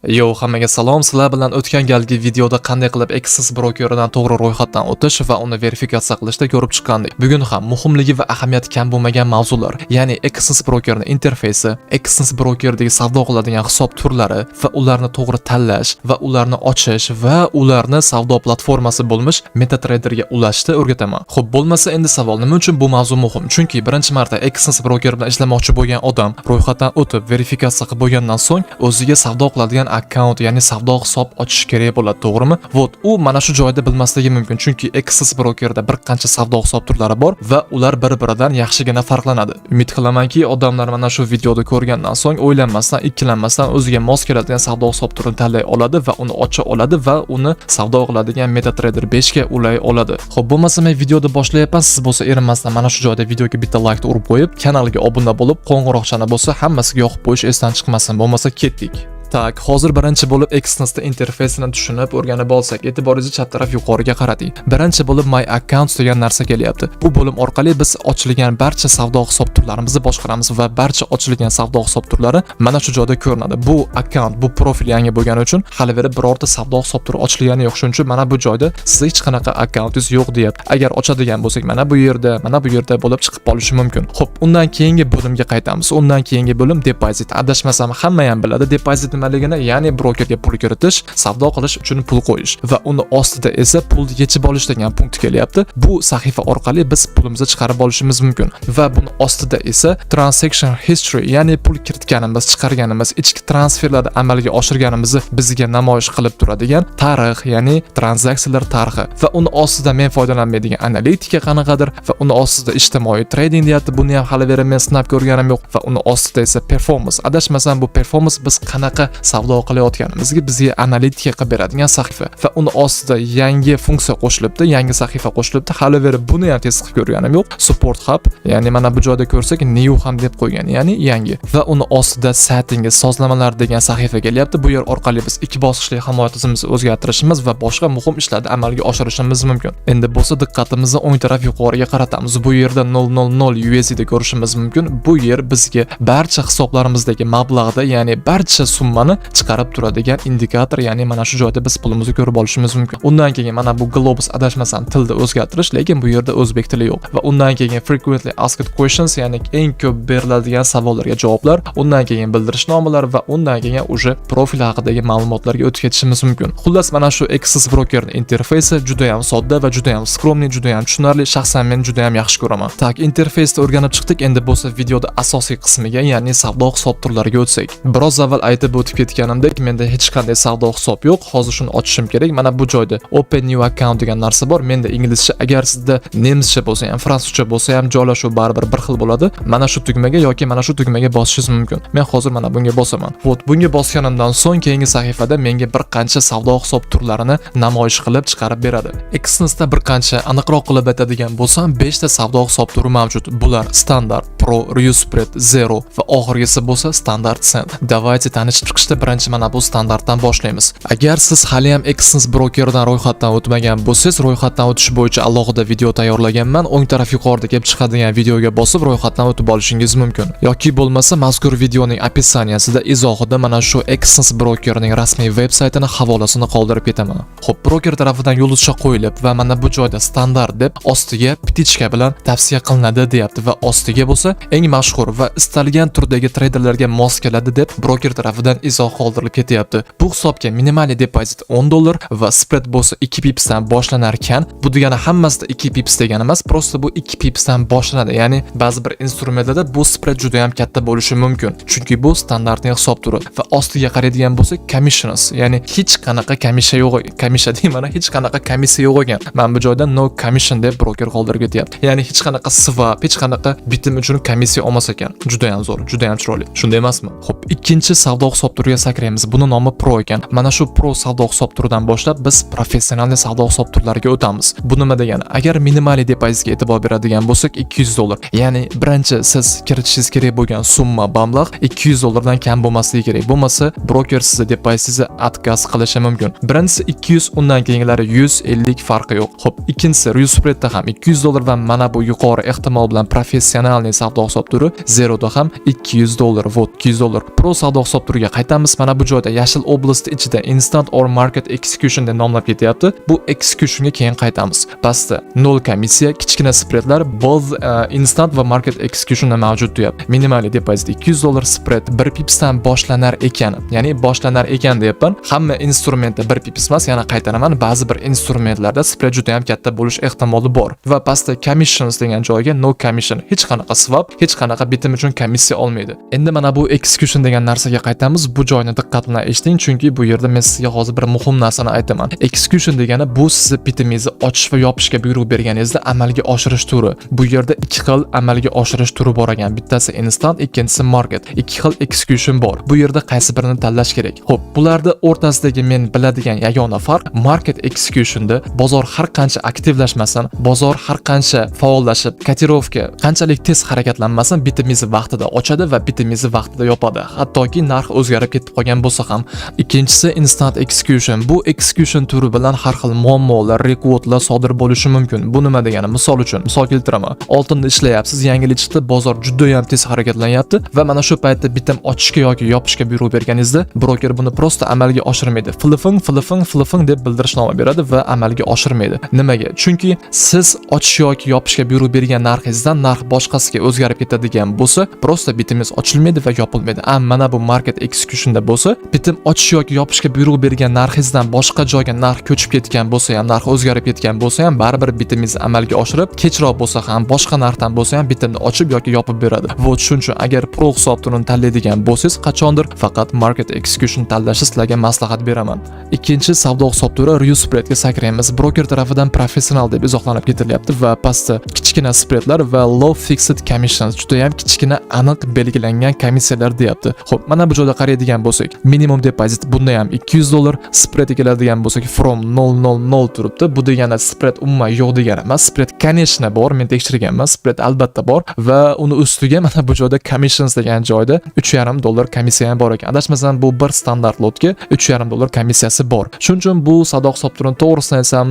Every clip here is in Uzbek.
Yo, hammaga salom. Sizlar bilan o'tgan galgi videoda qanday qilib Exness brokeridan to'g'ri ro'yxatdan o'tish va uni verifikatsiya qilishda ko'rib chiqqandik. Bugun ham muhimligi va ahamiyati kam bo'lmagan mavzular, ya'ni Exness brokerining interfeysi, Exness brokerdagi savdo qiladigan hisob turlari va ularni to'g'ri tanlash va ularni ochish va ularni savdo platformasi bo'lmish MetaTraderga ulashni o'rgataman. Xo'p, bo'lmasa endi savol: nima uchun bu mavzu muhim? Chunki birinchi marta Exness broker bilan ishlamoqchi bo'lgan odam ro'yxatdan o'tib, verifikatsiya qilib bo'lgandan so'ng o'ziga savdo qiladigan akkaunt, ya'ni savdo hisob ochish kerak bo'ladi, to'g'rimi? Вот, u mana shu joyda bilmasligi mumkin, chunki Exness brokerda bir qancha savdo hisob turlari bor va ular bir-biridan yaxshigina farqlanadi. Umid qilamanki, odamlar mana shu videoda ko'rgandan so'ng o'ylanmasdan, ikkilanmasdan o'ziga mos keladigan savdo hisob turini tanlay oladi va uni ocha oladi va uni savdo qiladigan MetaTrader 5 ga ulay oladi. Xo'p, bo'lmasa men videoni boshlayapman, siz bo'lsa erinmasdan mana shu joyda videoga bitta like urib qo'yib, kanalga obuna bo'lib, qo'ng'iroqchani bo'lsa hammasiga yoqib qo'yish esdan chiqmasin. Bo'lmasa ketdik. Так, hozir birinchi bo'lib Exnessda interfeysini tushunib, o'rganib olsak, e'tiboringizni chap taraf yuqoriga qarating. Birinchi bo'lib My Accounts degan narsa kelyapti. Bu bo'lim orqali biz ochilgan barcha savdo hisob turlarimizni boshqaramiz va barcha ochilgan savdo hisob turlari mana shu joyda ko'rinadi. Bu akkaunt, bu profil yangi bo'lgani uchun hali beri birorta savdo hisob turi ochilgani yo'q. Shuning uchun mana bu joyda sizda hech qanaqa akkauntingiz yo'q deyapti. Agar ochadigan bo'lsak, mana bu yerda, mana bu yerda bo'lib chiqib qolishi mumkin. Xo'p, undan keyingi bo'limga qaytamiz. Undan keyingi bo'lim depozit. Adashmasam, hamma ham biladi depozit nimaligini, ya'ni brokerga pul kiritish, savdo qilish uchun pul qo'yish va uni ostida esa pulni yechib olish degan punkt kelyapti. Bu sahifa orqali biz pulimizni chiqarib olishimiz mumkin va buni ostida esa transaction history, ya'ni pul kiritganimiz, chiqarganimiz, ichki transferlarni amalga oshirganimizni bizga namoyish qilib turadigan tarix, ya'ni tranzaksiyalar tarixi va uni ostida men foydalanmaydigan analitika qanaqadir va uni ostida ijtimoiy trading deyapti. Buni ham hali beri men sinab ko'rganim yo'q va uni ostida esa performance. Adashmasam, bu performance biz qanaqa savdo qilayotganimizga bizga analitika qilib beradigan sahifa va uni ostida yangi funksiya qo'shilibdi, yangi sahifa qo'shilibdi. Hali beri buni ham test qilib ko'rganim yo'q. Support Hub, ya'ni mana bu joyda ko'rsak, new ham deb qo'ygan, ya'ni yangi va uni ostida settings, sozlamalar degan sahifa kelyapti. Bu yer orqali biz ikki bosqichli himoya tizimimizni o'zgartirishimiz va boshqa muhim ishlarni amalga oshirishimiz mumkin. Endi bo'lsa diqqatimizni o'ng taraf yuqoriga qaratamiz. Bu yerda 000 USD ko'rishimiz mumkin. Bu yer bizga barcha hisoblarimizdagi mablag'da, ya'ni barcha summani chiqarib turadigan indikator, ya'ni mana shu joyda biz pulimizni ko'rib olishimiz mumkin. Undan keyin mana bu globus, adashmasam, tilni o'zgartirish, lekin bu yerda o'zbek tili yo'q. Va undan keyin frequently asked questions, ya'ni eng ko'p beriladigan savollarga javoblar, undan keyin bildirishnomalar va undan keyin уже profil haqidagi ma'lumotlarga o'tib ketishimiz mumkin. Xullas, mana shu Exness brokerning interfeysi juda ham sodda va juda ham скромный, juda ham tushunarli. Shaxsan men juda ham yaxshi ko'raman. Так, interfeysni o'rganib chiqdik. Endi bo'lsa videoda asosiy qismiga, ya'ni savdo hisob turlariga o'tsak. Biroz avval aytib o'tib ketganimdek, menda hech qanday savdo hisob yo'q. Hozir shuni ochishim kerak. Mana bu joyda Open New Account degan narsa bor. Menda inglizcha, agar sizda nemischa bo'lsa ham, fransuzcha bo'lsa ham, joylashuv baribir bir xil bo'ladi. Mana shu tugmaga yoki mana shu tugmaga bosishingiz mumkin. Men hozir mana bunga bosaman. Вот, bunga bosganimdan so'ng keyingi sahifada menga bir qancha savdo hisob turlarini namoyish qilib chiqarib beradi. Exnessda bir qancha, aniqroq qilib aytadigan bo'lsam, 5 ta savdo hisob turi mavjud. Bular standart, pro, Spread, Zero va oxirgisi bo'lsa standart cent. Давайте tanishib chiqishda birinchi mana bu standartdan boshlaymiz. Agar siz hali ham Exness brokeridan ro'yxatdan o'tmagan bo'lsangiz, ro'yxatdan o'tish bo'yicha alohida video tayyorlaganman. O'ng taraf yuqorida kelib chiqadigan videoga bosib ro'yxatdan o'tib olishingiz mumkin. Yoki bo'lmasa mazkur videoning описания sida, izohida mana shu Exness brokerining rasmiy veb saytini havolasini qoldirib ketaman. Xo'p, broker tarafidan yulduzcha qo'yilib va mana bu joyda standart deb ostiga птичка bilan tavsiya qilinadi deyapti va ostiga bo'lsa eng mashhur va istalgan turdagi treyderlarga mos keladi deb broker tarafidan izoh qoldirilib ketyapti. Bu hisobga minimal depozit 10 dollar va spread bo'lsa 2 pipsdan boshlanar ekan. Bu degani hammasida 2 pips degani emas, просто bu 2 pipsdan boshlanadi. Ya'ni ba'zi bir instrumentlarda bu spread juda ham katta bo'lishi mumkin. Chunki bu standartli hisob turi va ostiga qaraydigan bo'lsak, commissions, ya'ni hech qanaqa komissiya yo'q, komissiya deyman, hech qanaqa komissiya yo'q ekan. Mana bu joyda no commission deb broker qoldirib ketyapti. Ya'ni hech qanaqa swap, hech qanaqa bitim uchun komissiya olmas ekan. Juda ham zo'r, juda ham chiroyli. Shunday emasmi? Xo'p, ikkinchi savdo hisob turiga sakraymiz. Buni nomi Pro ekan. Mana shu Pro savdo hisob turidan boshlab biz professional savdo hisob turlariga o'tamiz. Bu nima degani? Agar minimal depozitga e'tibor beradigan bo'lsak, 200 dollar. Ya'ni birinchi siz kiritishingiz kerak bo'lgan summa, mablag' 200 dollardan kam bo'lmasligi kerak. Bo'lmasa broker sizni depozitingizni отказ qilishi mumkin. Birinchisi 200, undan keyingilari 150, farqi yo'q. Xo'p, ikkinchisi Spreadda ham 200 dollar va mana bu yuqori ehtimol bilan professionalniy savdo savdo hisob turi, Zeroda ham 200 dollar. Вот, 200 dollar. Pro savdo hisob turiga qaytamiz. Mana bu joyda yashil область ichida instant or market execution deb nomlab ketyapti. Bu executionga keyin qaytamiz. Pastda nol komissiya, kichkina spreadlar, both instant va market executionda mavjud deyapti. Minimal depozit 200 dollar, spread 1 pipsdan boshlanar ekan. Ya'ni boshlanar ekan deyapman. Hamma instrumentda 1 pips emas, yana qaytaraman, ba'zi bir instrumentlarda spread juda ham katta bo'lish ehtimoli bor. Va pastda commissions degan joyga no commission, hech qanaqa swap, hech qanaqa bitim uchun komissiya olmaydi. Endi mana bu execution degan narsaga qaytamiz. Bu joyni diqqat bilan eshiting, chunki bu yerda men sizga hozir bir muhim narsani aytaman. Execution degani bu sizni bitimingizni ochish va yopishga buyruq berganingizda amalga oshirish turi. Bu yerda ikki xil amalga oshirish turi bor ekan. Bittasi instant, ikkinchisi market. Ikki xil execution bor. Bu yerda qaysi birini tanlash kerak? Xo'p, bularda o'rtasidagi men biladigan yagona farq: market executionda bozor har qancha aktivlashmasin, bozor har qancha faollashib, котировка qanchalik tez harakatlanmasin, bitimingizni vaqtida ochadi va bitimingizni vaqtida yopadi. Hattoki narx o'zgarib ketib qolgan bo'lsa ham. Ikkinchisi instant execution. Bu execution turi bilan har xil muammolar, rekordlar sodir bo'lishi mumkin. Bu nima degani? Misol uchun, misol keltiraman. Oltinda ishlayapsiz, yangilik chiqdi, bozor juda ham tez harakatlanyapti va mana shu paytda bitim ochishga yoki yopishga buyruq berganingizda broker buni просто amalga oshirmaydi. Flifing, flifing, flifing deb bildirishnoma beradi va amalga oshirmaydi. Nimaga? Chunki siz ochish yoki yopishga buyruq bergan narxingizdan narx boshqasiga o'zgarib ketadigan bo'lsa, просто bitimingiz ochilmaydi va yopilmaydi. A mana bu market executionda bo'lsa, bitim ochish yoki yopishga buyruq bergan narxingizdan boshqa joyga narx ko'chib ketgan bo'lsa ham, narx o'zgarib ketgan bo'lsa ham, baribir bitimingizni amalga oshirib, kechroq bo'lsa ham, boshqa narxdan bo'lsa ham bitimni ochib yoki yopib beradi. Вот shuning uchun agar pro hisob turini tanlaydigan bo'lsangiz, qachondir faqat market execution tanlashni sizlarga maslahat beraman. Ikkinchi savdo hisob turi Ryu Spreadga sakraymiz. Broker tarafidan professional deb izohlanib ketilyapti va pastda kichkina spreadlar va low fixed commissions, juda ham kichkina, aniq belgilangan komissiyalar deyapti. Xo'p, mana bu joyda qaraydigan bo'lsak, minimum depozit bunda ham 200 dollar, spreadga keladigan bo'lsak, from 000 turibdi. Bu degani spread umuman yo'q degani emas. Spread, конечно, bor, men tekshirganman, spread albatta bor va uni ustiga mana bu joyda commissions degan joyda 3,5 dollar komissiya ham bor ekan. Adashmasam, bu bir standart lotga 3,5 dollar komissiyasi bor. Shuning uchun bu savdo hisob turini, to'g'risini aytsam,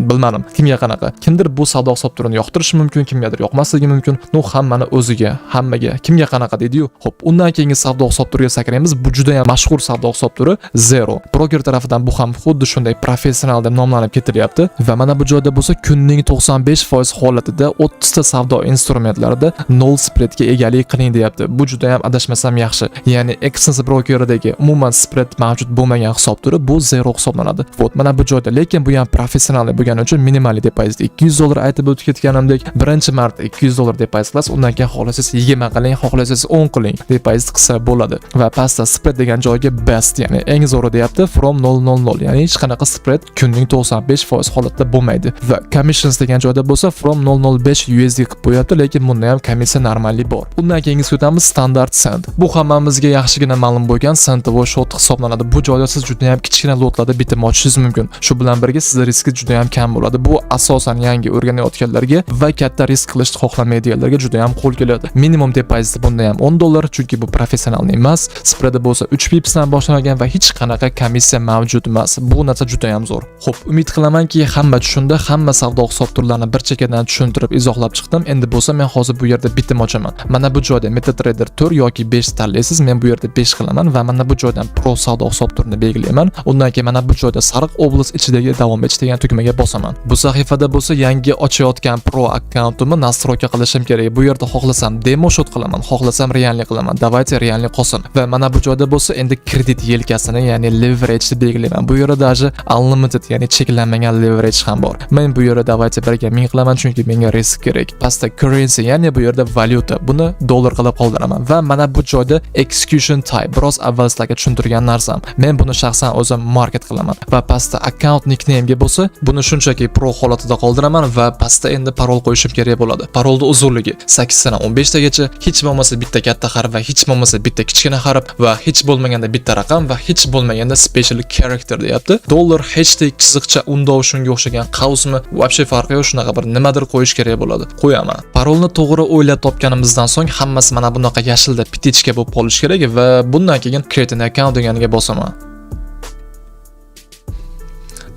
bilmadim, kimga qanaqa. Kimdir bu savdo hisob turini yoqtirishi mumkin, kimgadir yoqmasligi mumkin. Ну, hammani o'ziga, hammaga kimga qanaqa deydi-yu. Xo'p, undan keyingi savdo hisob turiga sakraymiz. Bu juda ham mashhur savdo hisob turi Zero. Broker tarafidan bu ham xuddi shunday professional deb nomlanib ketilyapti va mana bu joyda bo'lsa kunning 95% holatida 30 ta savdo instrumentlarida nol spreadga egalik qiling deyapti. Bu juda ham, adashmasam, yaxshi. Ya'ni Exness brokeridagi umuman spread mavjud bo'lmagan hisob turi bu Zero hisoblanadi. Вот mana bu joyda, lekin bu ham professional bo'lgani uchun minimal depozit 200 dollar, aytib o'tib ketganimdek, birinchi marta 200 dollar depozit qilasiz, undan keyin xohlasangiz 20 qiling, xohlasangiz 10 qiling, depozit qilsa bo'ladi. Va pastda spread degan joyga best, ya'ni eng zo'ri deyapti, from 000, ya'ni hech qanaqa spread kunning 95% holatda bo'lmaydi. Va commissions degan joyda bo'lsa from 0.05 USD qilib qo'yapti, lekin bunda ham komissiya нормальный bor. Undan keyingisi o'tamiz, standart sent. Bu hammamizga yaxshigina ma'lum bo'lgan centovый счёт hisoblanadi. Bu joyda siz juda ham kichkina lotlarda bitim ochishingiz mumkin. Shu bilan birga sizda riski juda ham kam bo'ladi. Bu asosan yangi o'rganayotganlarga va katta risk qilishni xohlamaydiganlarga juda ham qo'l keladi. Minimum depoziti bunda ham 10 dollar, chunki bu professional emas. Spreadi bo'lsa 3 pipsdan boshlangan va hech qanaqa komissiya mavjud emas. Bu narsa juda ham zo'r. Xo'p, umid qilamanki, hamma tushundi, hamma savdo hisob turlarini bir chekkadan tushuntirib, izohlab chiqdim. Endi bo'lsa men hozir bu yerda bitim ochaman. Mana bu joyda MetaTrader 4 yoki 5 tanlaysiz. Men bu yerda 5 qilaman va mana bu joydan pro savdo hisob turini belgilayman. Undan keyin mana bu joyda sariq область ichidagi davom etish degan tugmaga bosaman. Bu sahifada bo'lsa yangi ochayotgan pro akkauntimni настройка qilishim kerak. Bu yerda xohlasam demo счёт qilaman, xohlasam реальный qilaman. Давайте реальный qolsin. Va mana bu joyda bo'lsa endi kredit yelkasini, ya'ni leverage belgilayman. Bu yerda даже unlimited, ya'ni cheklanmagan leverage ham bor. Men bu yerda давайте birga 1000 qilaman, chunki menga risk kerak. Pastda currency, ya'ni bu yerda valyuta. Buni dollar qilib qoldiraman va mana bu joyda execution type, biroz avval sizlarga tushuntirgan narsam. Men buni shaxsan o'zim market qilaman va pastda account nickname'ga bo'lsa buni shunchaki pro holatida qoldiraman va pastda endi parol qo'yishim kerak bo'ladi. Parolni uzunligi 8 dan 15 tagacha, hech bo'lmasa bitta katta harf va hech bo'lmasa bitta kichkina harf va hech bo'lmaganda bitta raqam va hech bo'lmaganda special character deyapti. Dollar, hashtag, chiziqcha, undov, shunga o'xshagan qavsmi, вообще farqi yo'q, shunaqa bir nimadir qo'yish kerak bo'ladi. Qo'yaman. Parolni to'g'ri o'ylab topganimizdan so'ng hammasi mana bunaqa yashilda птичка bo'lib qolishi kerak va bundan keyin create an account deganiga bosaman.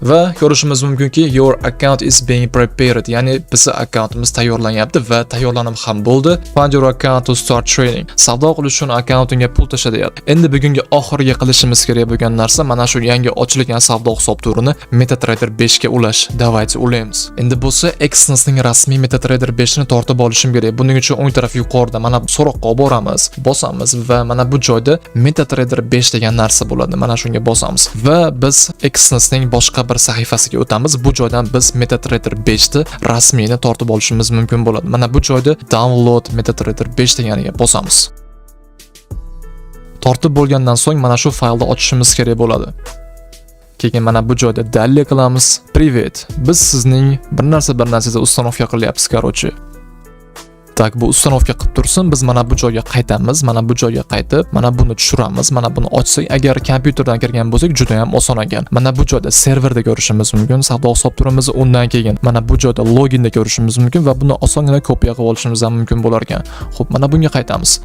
Va ko'rishimiz mumkinki, "Your account is being prepared", ya'ni bizni akkauntimiz tayyorlanyapti va tayyorlanib ham bo'ldi. "Fund your account to start trading." Savdo qilish uchun akkauntingga pul tasha, deyapti. Endi bugungi oxirgi qilishimiz kerak bo'lgan narsa mana shu yangi ochilgan savdo hisob turini MetaTrader 5 ga ulash. Давайте ulaymiz. Endi bo'lsa Exnessning rasmiy MetaTrader 5 ni tortib olishim kerak. Buning uchun o'ng taraf yuqorida mana bu so'roqqa olib boramiz, bosamiz va mana bu joyda MetaTrader 5 degan narsa bo'ladi. Mana shunga bosamiz va biz Exnessning boshqa bir sahifasiga o'tamiz. Bu joydan biz MetaTrader 5 ni rasmiyni tortib olishimiz mumkin bo'ladi. Mana bu joyda "Download MetaTrader 5" deganiga bosamiz. Tortib bo'lgandan so'ng mana shu faylni ochishimiz kerak bo'ladi. Keyin mana bu joyda "Далее" qilamiz. "Привет. Biz sizning bir narsa, bir narsa установка qilyapmiz, короче." Так, bu установка qilib tursin, biz mana bu joyga qaytamiz, mana bu joyga qaytib, mana buni tushiramiz, mana buni ochsak, agar kompyuterdan kirgan bo'lsak, juda ham oson ekan. Mana bu joyda serverda ko'rishimiz mumkin savdo hisob turimizni, undan keyin mana bu joyda loginda ko'rishimiz mumkin va buni osongina kopiya qilib olishimiz ham mumkin bo'lar ekan. Xo'p, mana bunga qaytamiz.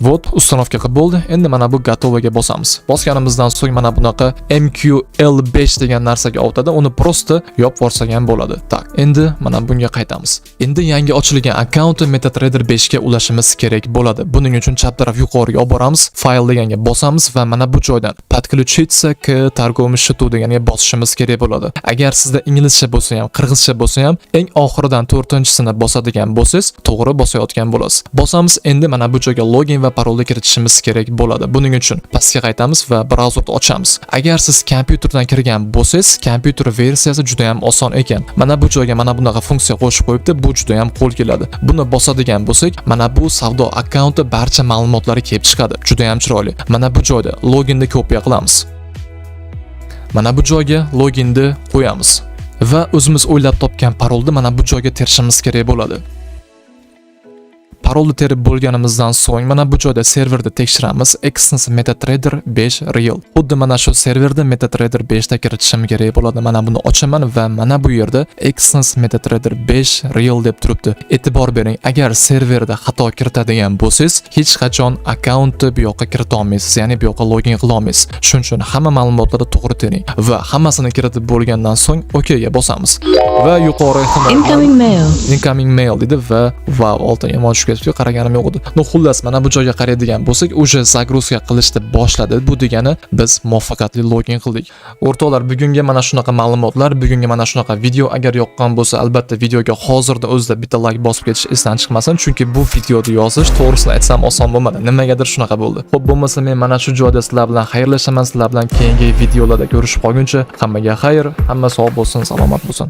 Вот, установка qilib bo'ldi. Endi mana bu "Готово" ga bosamiz. Bosganimizdan so'ng mana bunaqa MQL5 degan narsaga o'tadi. Uni просто yopib yuborsak ham bo'ladi. Так, endi mana bunga qaytamiz. Endi yangi ochilgan akkauntni MetaTrader 5 ga ulashimiz kerak bo'ladi. Buning uchun chap taraf yuqoriga olib boramiz, "Fayl" deganga bosamiz va mana bu joydan "Подключиться к торговому счету" deganiga bosishimiz kerak bo'ladi. Agar sizda inglizcha bo'lsa ham, qirg'izcha bo'lsa ham, eng oxiridan to'rtinchisini bosadigan bo'lsangiz, to'g'ri bosayotgan bo'lasiz. Bosamiz, endi mana bu joyga login va parolni kiritishimiz kerak bo'ladi. Buning uchun pastga qaytamiz va brauzerni ochamiz. Agar siz kompyuterdan kirgan bo'lsangiz, kompyuter versiyasi juda ham oson ekan. Mana bu joyga mana bunaqa funksiya qo'shib qo'yibdi, bu juda ham qo'l keladi. Buni bosadigan bo'lsak, mana bu savdo akkaunti barcha ma'lumotlari kelib chiqadi. Juda ham chiroyli. Mana bu joyda loginni kopiya qilamiz. Mana bu joyga loginni qo'yamiz va o'zimiz o'ylab topgan parolni mana bu joyga terishimiz kerak bo'ladi. Parolni terib bo'lganimizdan so'ng mana bu joyda serverda tekshiramiz. Exness MetaTrader 5 Real. Xuddi mana shu serverda MetaTrader 5 da kiritishim kerak bo'ladi. Mana buni ochaman va mana bu yerda Exness MetaTrader 5 Real deb turibdi. E'tibor bering, agar serverda xato kiritadigan bo'lsangiz, hech qachon akkauntni bu yoqqa kirita olmaysiz, ya'ni bu yoqqa login qila olmaysiz. Shuning uchun hamma ma'lumotlarni to'g'ri tering va hammasini kiritib bo'lgandan so'ng OK ga bosamiz. Va yuqori ehtimol Incoming mail. "Incoming mail" dedi va vau, oltin yomon tushib ketibdi, qaraganim yo'q edi. Ну, xullas, mana bu joyga qaraydigan bo'lsak, уже загрузка qilishni boshladi. Bu degani biz muvaffaqiyatli login qildik. O'rtoqlar, bugunga mana shunaqa ma'lumotlar, bugunga mana shunaqa video. Agar yoqqan bo'lsa, albatta videoga hozirda o'zida bitta like bosib ketish esdan chiqmasin, chunki bu videoni yozish, to'g'risini aytsam, oson bo'lmadi. Nimagadir shunaqa bo'ldi. Xo'p, bo'lmasa men mana shu joyda sizlar bilan xayrlashaman. Sizlar bilan keyingi videolarda ko'rishib qolguncha hammaga xayr, hamma sog' bo'lsin, salomat bo'lsin.